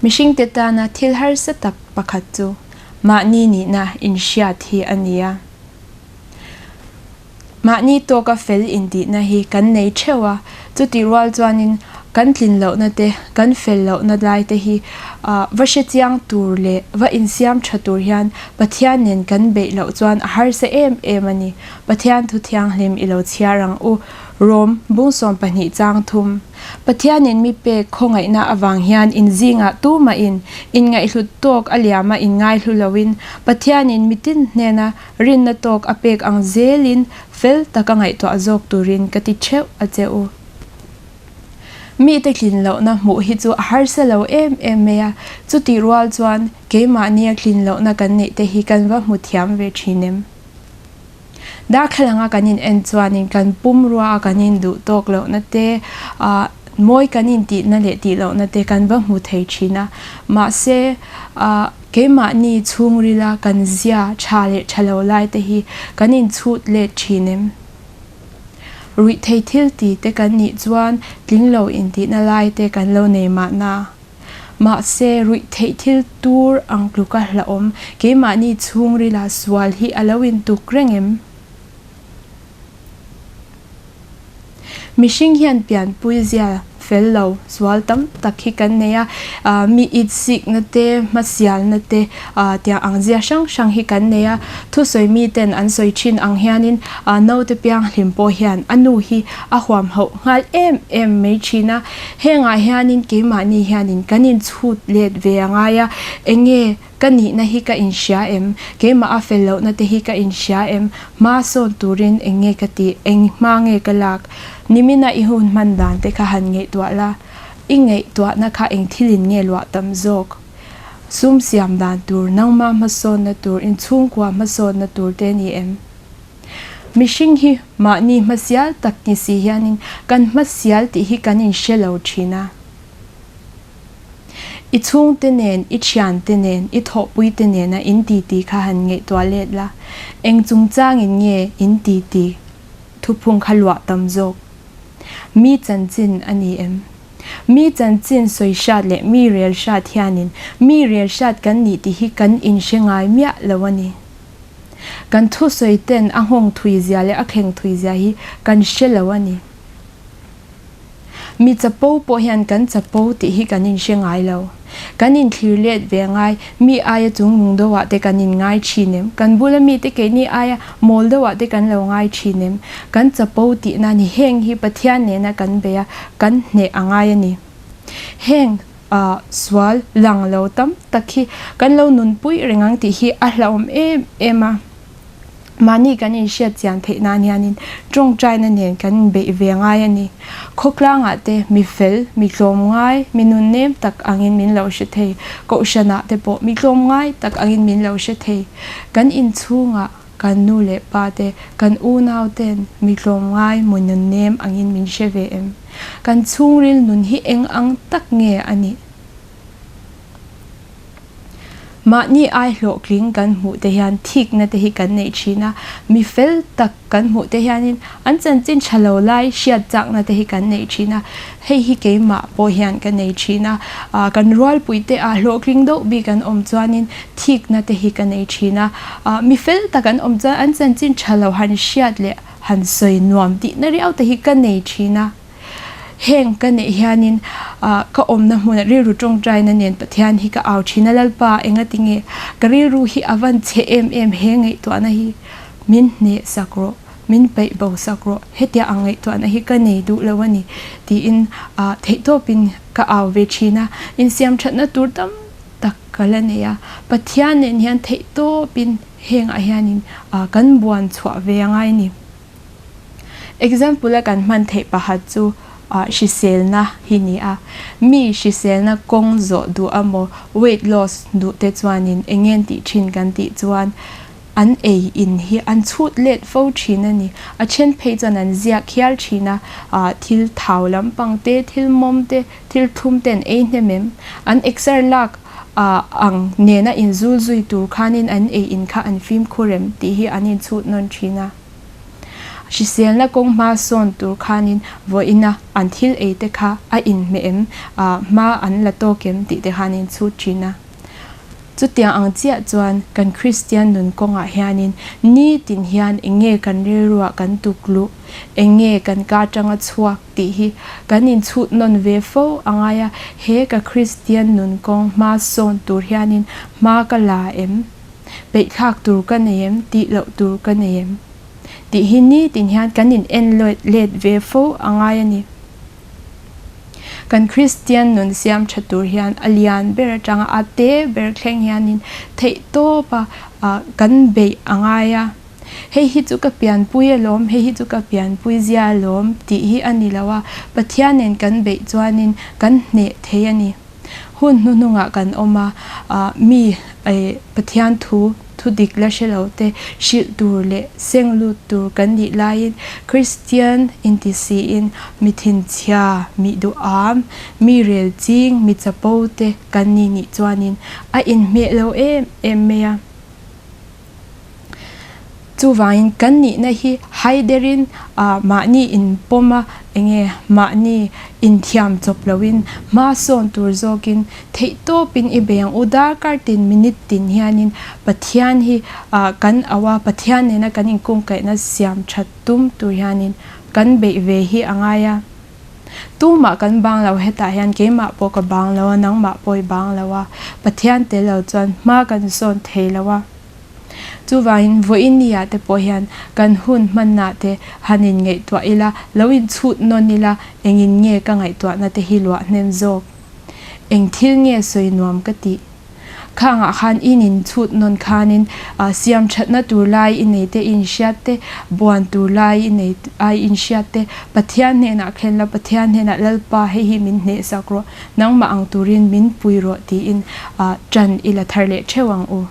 Mihringte tana thil harsa tak pakhat chu mahni nihna inhriat hi a ni a. Mahni tawka fel intihna hi kan nei theuh a, chutih rual chuanin kan tlin lohna te, kan fel lohna lai te hi va hre chiang tur leh va insiam tha tur hian Pathian nen kan beih loh chuan a harsa em em a ni. Pathian thu thianghlim i lo chhiar ang u. Rom, bung 12 chang thum. Pathianin mi pek khawngaihna avang hian inzingah tumahin inngaihhlut tawk a liama inngaihlu loin Pathianin mitin hnena rinna tawk a pek ang zelin fel taka ngaihtuah zawk turin ka ti theuh a che u. Mite tlin lohna hmuh hi chu a harsa lo em em mai a, chutih rual chuan keimahnia tlin lohna kan neih te hi kan va hmu thiam ve thin em? Darthlalanga kan in en chuanin kan pumrua a kan in duh tawk lohna te, ah mawi kan in tihna leh tih lohna te kan va hmu thei thin a. Mahse, ah keimahni chhungrila kan zia tha leh tha lo lai te hi kan in chhut let thin em? Ruih thei thil ti te kan nih chuan tling lo intihna lai te kan lo nei mahna. Mahse, ruih theih thil tur ang tluka hlauhawm keimahni chhungrila sual hi a lo intuk reng em? Mihring hian pianpui zia fel lo sual tam tak hi kan nei a, mi itsikna te, hmasialna te tiang ang zia hrang hrang hi kan nei a. Thusawi miten an sawi thin ang hianin naute pianghlim pawh hian a nu hi a huamhauh nghal em em mai thin a. Hengah hianin keimahni hianin kan inchhut let ve a ngai a, enge ka nihna hi ka inhria em? Keimah a fel lohna te hi ka inhria em? Hma sawn turin eng nge ka tih? Eng hma nge ka lak? Nimina i hun hman dan te kha han ngaihtuah la, i ngaihtuahna kha eng thilin nge luah tam zawk? Sum siam dan tur, nangma hmasawnna tur, inchhungkua hmasawnna tur te ni em? Mihring hi mahni hmasial tak ni si hianin kan hmasial tih hi kan inhre lo thin a. I chhungte nen, i thiante nen, i thawhpuite nena in titi kha han ngaihtuah let la, eng chungchangin nge in titi thuphung kha luah tam zawk? Mi chanchin a ni em? Mi chanchin sawi hrat leh mi rel hrat hianin mi rel hrat kan nih tih hi kan inhre ngai miah lo a ni. Kan thusawi ten a nghawng thui zia leh a thleng thui zia hi kan hre lo a ni. Mi chapo pawh hian kan chapo tih hi kan inhre ngai lo. Kan inthlir let ve ngai, mi aia chungnung deuhah te kan inngai thin em? Kan bula mite keini aia mawl deuhah te kan lo ngai thin em? Kan chapo tihna ni heng hi Pathian nena kan bei a, kan hneh a ngai a ni. Heng ah sual lang lo tam tak hi kan lo nunpui reng ang tih hi a hlauhawm em em a. Mahni kan inhriat chian theih nan hianin tawngtaina nen kan inbeih ve ngai a ni. Khawtlangah te mi fel, mi tlawm ngai, mi nunnem tak angin min lo hre thei. Kohhranah te pawh mi tlawm ngai tak angin min lo hre thei. Kan inchhungah kan nu leh pa te, kan unau ten mi tlawm ngai, mi nunnem angin min hre ve em? Kan chhungril nun hi eng ang tak nge a nih? Mahni ai hlawhtling kan hmuh te hian thikna te hi kan neih thin a, mi fel tak kan hmuh te hianin an chanchin tha lo lai hriat chakna te hi kan neih thin a, hei hi keimah pawh hian ka nei thin a, kan rualpui te ah hlawhtling deuh bik an awm chuanin thikna te hi ka nei thin a, mi fel tak an awm chuan an chanchin tha lo han hriat leh han sawi nuam tihna riau te hi ka nei thin a. Heng ka neih hianin ka awmna hmunah rilru tawngtaina nen Pathian hi ka au thin a, Lalpa engati nge ka rilru hi a van chhe em em he ngaihtuahna hi min hneh sak rawh, min peih bo sak rawh, hetia ang ngaihtuahna hi ka nei duh lo a ni tiin theihtawpin ka au ve thin a, insiam thatna tur tam tak ka la nei a, Pathian nen hian theihtawpin hengah hianin kan buan chhuah ve a ngai a ni. Example a kan hman theih pakhat chu hriselna hi ni a. Mi hriselna kawng zawh duh amaw weight loss duh te chuanin eng nge an tih thin kan tih chuan an ei in hi an chhut let fo thin a ni. A then phei chuan an ziak hial thin a, thil thau lampang te, thil mawm te, thil thlum te an ei hnem em? An exer lak ang nena inzul zui tur khanin an ei in kha an fimkhur em tih hi an inchhut nawn thin a. Hriselna kawng hma sawn tur khanin vawiina an thil ei te kha a inhmeh em, hma an la tawk em tih te khan in chhut thin a. Chutiang ang chiah chuan kan Kristian nun kawngah hianin nitin hian eng nge kan rilruah kan tuk luh, eng nge kan ka atanga chhuak tih hi kan inchhut nawn ve fo a ngai a, he ka Kristian nun kawng hma sawn tur hianin hma ka la em? Peihthlak tur ka nei em? Tih loh tur ka nei em? Tih hi nitin hian kan in en let ve fo a ngai a ni. Kan Kristian nun siam tha tur hian a lian ber atanga a te ber thleng hianin theihtawpa kan beih a ngai a. Hei hi chu ka pianpui alawm, hei hi chu ka pianpui zia alawm tih hi a ni lo a, Pathian nen kan beih chuanin kan hneh thei a ni. Hun hnuhnungah kan awm a, mi Pathian thu thu dik la hre lo te hrilh tur leh seng lut tur kan nih laiin Kristian inti siin mi thinchhia, mi duham, mi rel ching, mi chapo te kan ni nih chuanin a inhmeh lo em em mai a. Chuvangin kan nihna hi haiderin mahni inpawm a, enge mahni inthiam chawp loin hma sawn tur zawkin theihtawpin i bei ang u. Darkar tin minute tin hianin Pathian hi kan auh a, Pathian nena kan inkungkaihna siam that tum tur hianin kan beih ve hi a ngai a. Tumah kan bang lo hetah hian keimah pawh ka bang lo a, nangmah pawh i bang lo a, Pathian tel lo chuan hma kan sawn thei lo a. Chuvangin vawiin ni ah te pawh hian kan hun hmanna te han in ngaihtuah ila, lo in chhut nawn ila, engin nge ka ngaihtuahna te hi luah hnem zawk? Eng thil nge sawi nuam ka tih? Khangah khan in in chhut nawn khanin siam thatna tur lai i nei te, i inhriat te, buan tur lai i nei ai i inhriat te, Pathian hnenah khen la, Pathian hnenah Lalpa hei hi min hnehsak rawh, nangmah ang turin min pui rawh tiin ṭan i la thar leh ṭheuh ang u.